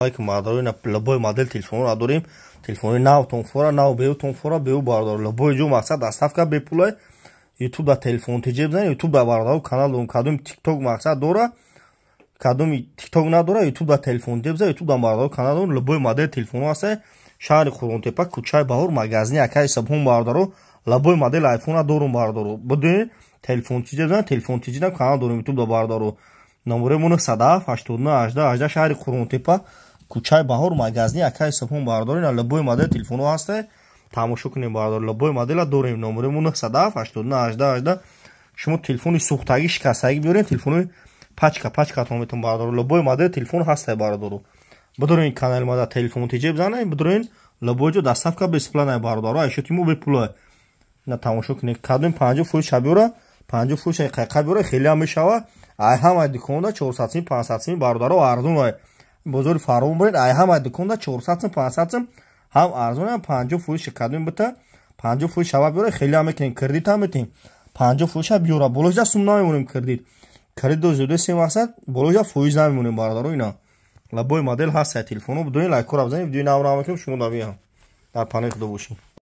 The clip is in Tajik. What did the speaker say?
Алейкум, бародаро. Ина любой модел телефонро дорем. Телефони нав фора, нав беу фора, беу, бародаро. Любой ҷо, мақсад, доставка бепулай. Ютуб да телефон тиҷе бизанед, Ютуб да, бародаро, канал дорем. Кадоми Тикток, мақсад, дора, кадоми Тикток надора, Ютуб да телефон тиҷе бизан, Ютуб да, бародаро, канал дорем. Любой модел телефонҳо ҳаста. Шаҳри Қурғонтепа, кӯчаи Баҳор, магазини акаи Сабҳон, бародаро. Любой модел айфона дорум, бародаро. Бидонед, телефон тиҷе бизанед, телефон тиҷе канал дорем Ютуб да, бародаро. Номерои мо 907 89 18 18, шаҳри Қурғонтепа, кӯчаи Баҳор, магазини акаи Субҳон, бародаро. Ина любой модел телефонҳо ҳаста, тамошо кунем, бародаро. Любой модела дорем. Номерои мо 907 89 18 18. Шумо телефони сӯхтагӣ, шикастагӣ биёрем, телефони пачка пачкатон метон, бародаро. Любой модел телефон ҳаста, бародаро. Бидорен, канали ма да телефон тиҷе бизанем, бидорен, любой ҷо доставка бесплатная, бародаро. Айшоти мо бепулай. Ина тамошо кунед, кадоми 50% ша биёра, 50% ша қайқа биёра, хеле ҳам мешава. Ай ҳамаи дуконда 400 сим, 500 сим, бародаро, арзон. Ай бозори Фарғон буред, ай ҳамаи дуконда 400 сим, 500 сим ҳам арзон, ҳам 50% ша. Кадоми бита 50% шава биёра, хеле ҳам мекунем, кредит ҳам метем. 50% ша биёра, болоша сум намемонем. Кредит дозида се, мақсад, болоша фоиз намемонем, бародаро. Ина любой модел ҳаст телефоно. Бидонед, лайкора бизанед, видеои навро мекунем, шумо давиам. Дар паноҳи Худо бошед.